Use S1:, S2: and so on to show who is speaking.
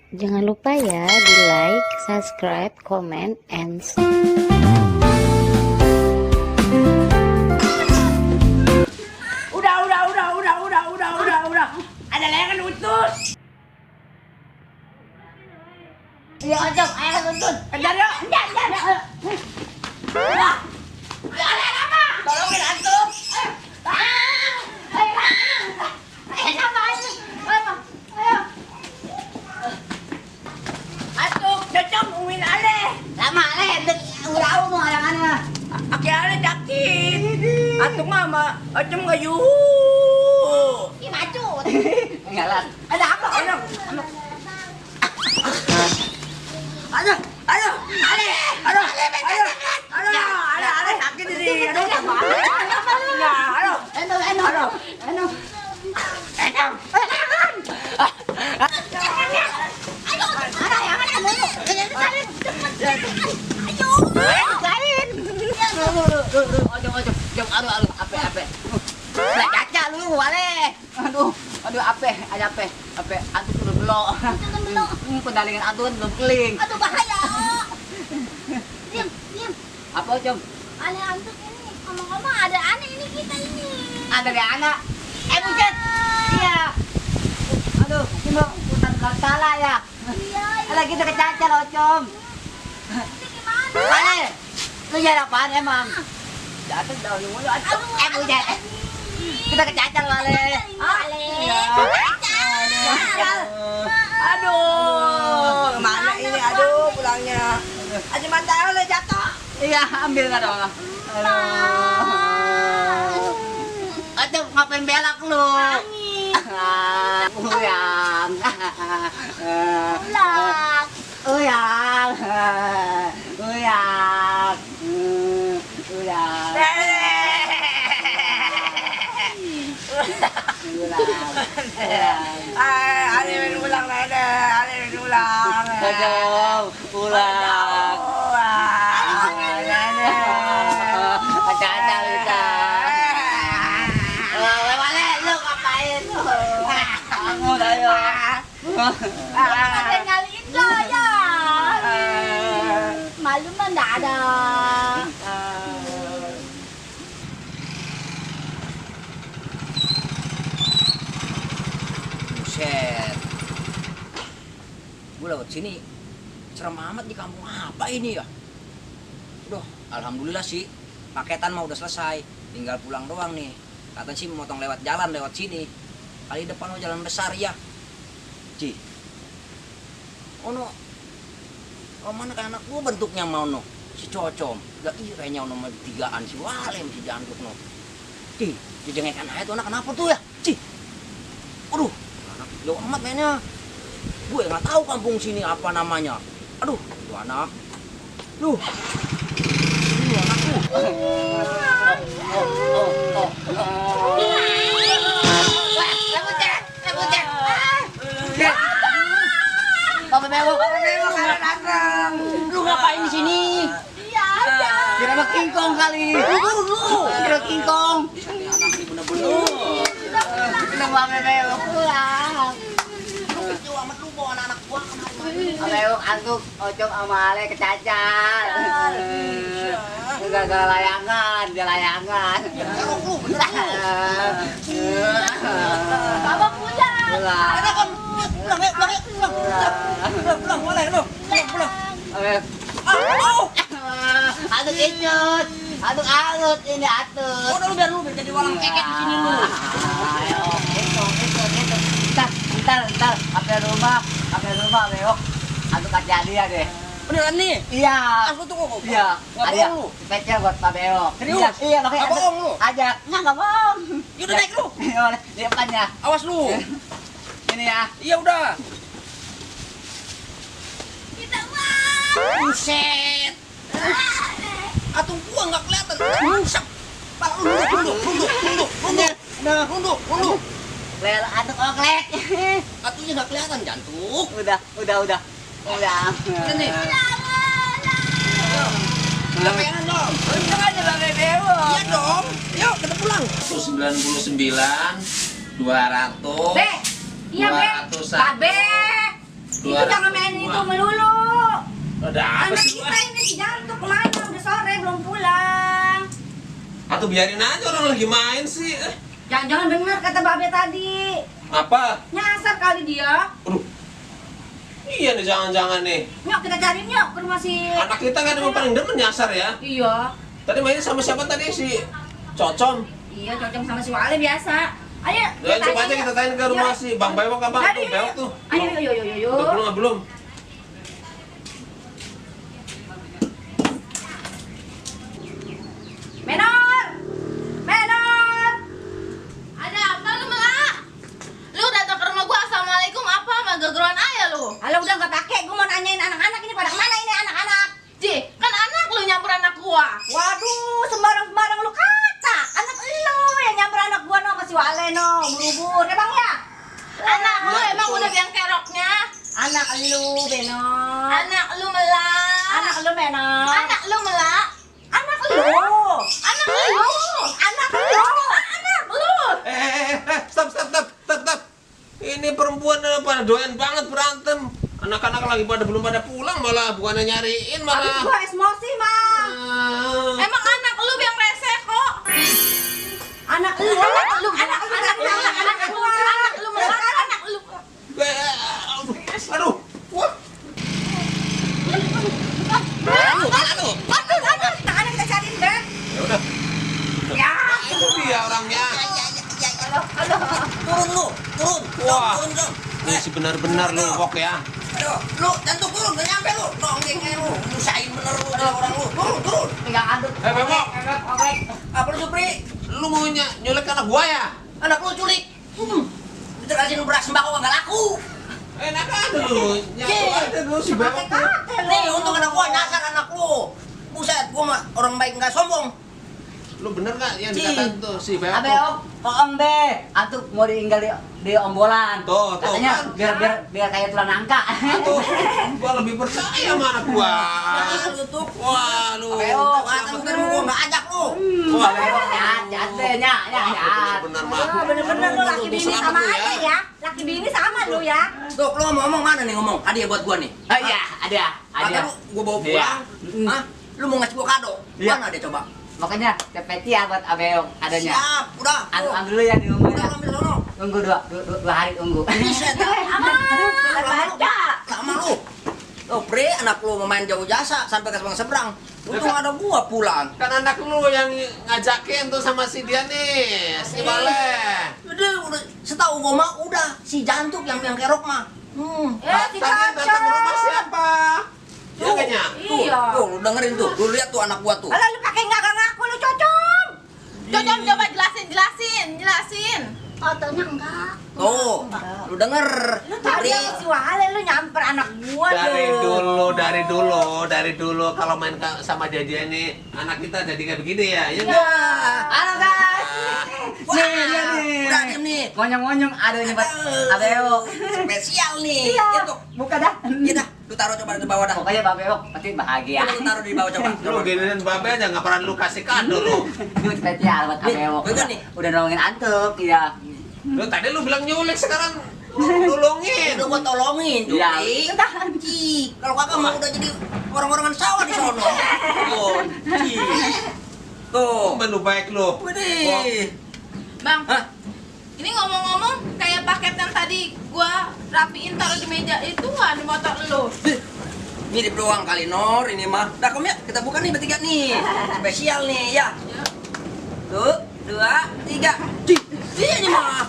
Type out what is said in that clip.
S1: Jangan lupa ya di like, subscribe, comment, and share.
S2: Udah. Ada layangan untut.
S3: Iya, Ojok, ayo tuntun.
S2: Kejar yuk. Udah. Kalian apa? Tolongin antum. Antum, cocok ungin ale.
S3: Lama leh, udah mau arangannya.
S2: Aki ale sakit. Antum mama, antum kayu.
S3: Ih, macut. Enggak
S2: Ada apa? Ayo, ale sakit ini. Aduh, sama ale. Aduh.
S3: Ojok, aduh, ape. Caca lu, wale. Aduh, ape, antu belum belok. Pendalingan antu kan belum keling.
S4: Aduh bahaya. Diam.
S3: Apa, Ojok?
S4: Aneh antuk ini. Ngomong-ngomong ada aneh ini kita ini.
S3: Ada deh anak. Bujet. Iya. Aduh, cuma hutan salah ya.
S4: Iya.
S3: Lagi kita kecacar, Ojok.
S4: Ini gimana?
S3: Wale, lu nyari apaan emang? Jatuh daun mulu. Bujet. Kita kecacar, Wale.
S4: Wale.
S2: Aduh, mana ini? Aduh, pulangnya. Aja mata oleh jatuh.
S3: Iya, ambil nggak dong? Aduh, ngapain belak lu? Uyang.
S4: Pulang.
S2: Ale main ulang nada, ale main ulang.
S3: Aduh, pulang. Cacar kita. Wale, lu ngapain? Kamu ayo.
S4: Ada nyaliin saya. Malu mah nggak ada.
S5: Buset. Gue lewat sini serem amat di kampung apa ini ya? Udah, alhamdulillah sih paketan mah udah selesai, tinggal pulang doang nih. Kata sih motong lewat jalan lewat sini. Kali depan mau jalan besar ya. Ci. Oh no. Oh mana kayak anak gua bentuknya mau no. Si Cocom. Gak iya kayaknya ono mah tigaan si Walem si Janduk no. Ci, dijengekan aja tuh anak kenapa tuh ya? Ci. Aduh, anak jauh amat mainnya. Gue nggak tahu kampung sini apa namanya. Aduh, tuh anak. Duh. Ini anakku.
S3: Bapak bewok.
S5: Lu ngapain di sini?
S4: Iya aja.
S3: Kira mah kingkong kali. Kira kingkong.
S5: Anak ini bener-bener.
S3: Kenapa Bapak bewok pulang?
S5: Lu amat lu bawa anak gua kemari.
S3: Bapak bewok antuk Ojok sama Ale kecacar. Gara-gara layangan, dia layangan.
S5: Kalau lu bener lu.
S4: Bapak pulang.
S3: Pulang.
S5: Pulang, boleh lu. Pulang.
S3: Aduk icut, aduk alut ini atut.
S5: Udah lu biar jadi walang keket di sini lu.
S3: Ayo, itu. Ntar, sampai rumah, bewok. Aduk aja dia deh.
S5: Beneran nih?
S3: Iya.
S5: Aku tuh kok.
S3: Iya.
S5: Nggak
S3: Ada
S5: bohong lu.
S3: spesial buat Pak Bewok.
S5: Serius?
S3: Iya, makanya
S5: Nggak bohong lu?
S3: Ajak. Nggak bohong.
S5: Yaudah naik lu.
S3: Iya, di depannya.
S5: Awas lu.
S3: Ini ya.
S5: Iya udah.
S4: Kita mau.
S5: Buset. Atung gua nggak kelihatan. Rusak. Pak, runduk.
S3: Lel, aduk oklek.
S5: Atunya nggak kelihatan jantung.
S3: Udah.
S5: Ini. Udah pengen dong.
S2: Untung aja Babe Bewok.
S5: Iya dong. Yuk kita pulang.
S6: 99 200
S4: Be, iya Be,
S6: 201,
S4: Babe,
S2: Itu jangan main itu melulu.
S6: Ada apa
S2: Anak
S6: sih?
S2: kita ini si Jantuk kemana? Udah sore belum pulang.
S6: Atau biarin aja orang lagi main sih.
S2: Jangan-jangan bener kata Babe tadi.
S6: Apa?
S2: Nyasar kali dia.
S6: Aduh. Iya nih jangan-jangan nih.
S2: Yuk kita cariin yuk ke rumah si...
S6: Anak kita kan emang paling demen nyasar ya.
S2: Iya.
S6: Tadi mainnya sama siapa tadi si Cocom?
S2: Iya, cocok sama si Wale biasa. Ayo.
S6: Ya, coba aja
S2: yuk.
S6: kita tanya ke rumah
S2: Yuk.
S6: si Bang Bewok apa
S2: Ayo,
S6: tuh?
S2: yuk,
S6: Bewok
S2: yuk.
S6: tuh.
S2: Ayo, yuk.
S6: Udah belum? Belum.
S2: Menor! Menor!
S4: Ada apa lu Melak? Lu datang ke rumah gua assalamualaikum apa sama gegeruan ayah lu?
S2: Halo udah nggak pakai, gue mau nanyain anak-anak ini pada kemana ini anak-anak?
S4: Ji, kan anak lu nyamper anak gua.
S2: Waduh, sembarang-sembarang lu kata. Anak lu yang nyamper anak gua no, masih Wale no, buru-buru ya bang ya?
S4: Anak lu
S6: Nah,
S4: emang
S6: betul.
S4: udah biang keroknya.
S2: Anak lu, Benor.
S4: Anak lu Melak.
S2: Anak lu, Benor.
S4: Anak lu Melak.
S2: Anak lu.
S4: Anak lu.
S2: Anak lu.
S4: Anak lu.
S6: Stop. Ini perempuan pada doyan banget berantem. Anak-anak lagi belum pada pulang malah bukannya nyariin
S2: Habis
S6: malah.
S2: gua emosi mah.
S4: Emang anak lu biang rese kok.
S2: Anak lu.
S4: Anak lu.
S2: Anak lu.
S4: Anak lu. Anak lu. Anak lu Melak. Anak lu.
S6: Aduh. Wah. Aduh.
S2: Anak kita cariin, Ben.
S6: Ya udah.
S2: Ya.
S6: Itu dia orangnya.
S3: Turun lu, turun.
S6: Wah.
S3: Turun dong.
S6: Ini sih benar-benar lu wok ya.
S3: Aduh, lu Jantuk turun, gak nyampe lu. Nonggeng aja lu, nyusahin bener lu dari orang lu. Turun.
S2: Pegang aduk.
S6: Bebok.
S3: Apa lu Supri?
S6: Lu mau nyulik anak gua ya?
S3: Anak lu culik. Dikasihin beras sembako gak laku.
S6: Enak aja lu. Nyatu aja lu si Bebok tuh.
S3: Nih, untuk anak gua nyasar anak lu. Buset, gua mah orang baik gak sombong.
S6: Lu bener gak yang
S3: Ci.
S6: dikatain tuh si Bebok?
S3: Abe om be, antuk mau diinggal di ombolan.
S6: Tuh,
S3: Katanya
S6: kan.
S3: biar kayak tulang nangka.
S6: Tuh, gua lebih percaya sama anak gua.
S3: Lu tuh.
S6: Wah, lu.
S3: Abe makan bukan gua nggak ajak lu.
S6: Wah,
S3: Nyat deh, nyat.
S6: bener mah.
S2: Bener-bener lu laki bini
S6: Selamat
S2: sama
S6: lu ya.
S2: aja ya. Laki bini sama lu ya.
S3: Tuh, lu ngomong mana nih ngomong? Hadiah buat gua nih.
S7: Oh iya, ada.
S3: Kata lu gua bawa pulang. Hah? Lu mau ngasih gua kado?
S7: Iya.
S3: Mana dia coba?
S7: Makanya spesial buat Abeong adanya.
S3: Siap, udah.
S7: Ambil dulu ya di rumah
S3: Udah
S7: ya.
S3: ambil sono.
S7: Tunggu dua hari tunggu.
S3: Bisa dah.
S2: Aman. Baca.
S3: Lama lu. Oh, Pre, anak lu mau main jauh jasa sampai ke seberang. Untung ada gua pulang.
S6: Kan anak lu yang ngajakin tuh sama si dia nih, si Bale.
S3: Udah setahu gua mah udah si Jantuk yang kerok mah.
S2: Si
S6: Tadi yang datang ke rumah siapa? Ya kayaknya.
S2: Iya.
S3: Tuh, lu dengerin tuh. Lu lihat tuh anak gua tuh.
S2: Kalau lu pakai nggak ngaku lu cocok.
S4: Coba jelasin.
S2: Oh, tenang enggak.
S3: Tuh, lu denger.
S2: Lu tahu
S3: Pri.
S2: ya si Wale lu nyamper anak gua
S6: Dari dulu kalau main sama dia nih, anak kita jadi kayak begini ya. Ya enggak?
S7: Halo guys.
S3: Wah,
S7: Nih.
S3: udah diem nih.
S7: Ngonyong-ngonyong adanya buat Abeong.
S3: Spesial nih.
S7: Iya.
S3: Itu.
S7: Buka dah.
S3: Iya dah, lu taruh coba di bawah dah.
S7: Pokoknya Abeong pasti bahagia.
S3: Lu taruh di bawah coba.
S6: Lu giniin babe aja nggak pernah lu kasih kado lu.
S7: Itu spesial buat
S3: Nih,
S7: Abeong.
S3: betul nih.
S7: Udah nolongin antuk, iya.
S6: Lu tadi lu bilang nyulik sekarang nolongin.
S3: Udah gua tolongin,
S7: Iya.
S3: Juli. Ci, kalau kakak mah udah jadi orang-orangan sawah di sono. Tuh, Ci. Tuh.
S6: Menu baik lu.
S3: Widih.
S4: Bang,
S3: Hah?
S4: ini ngomong-ngomong kayak paket yang tadi gua rapiin taruh di meja itu nggak di motor lu?
S3: Mirip doang kali Nor ini mah. Dah kom ya, kita buka nih bertiga nih. Spesial nih ya. Tuh, 2, 3. Iya ini mah.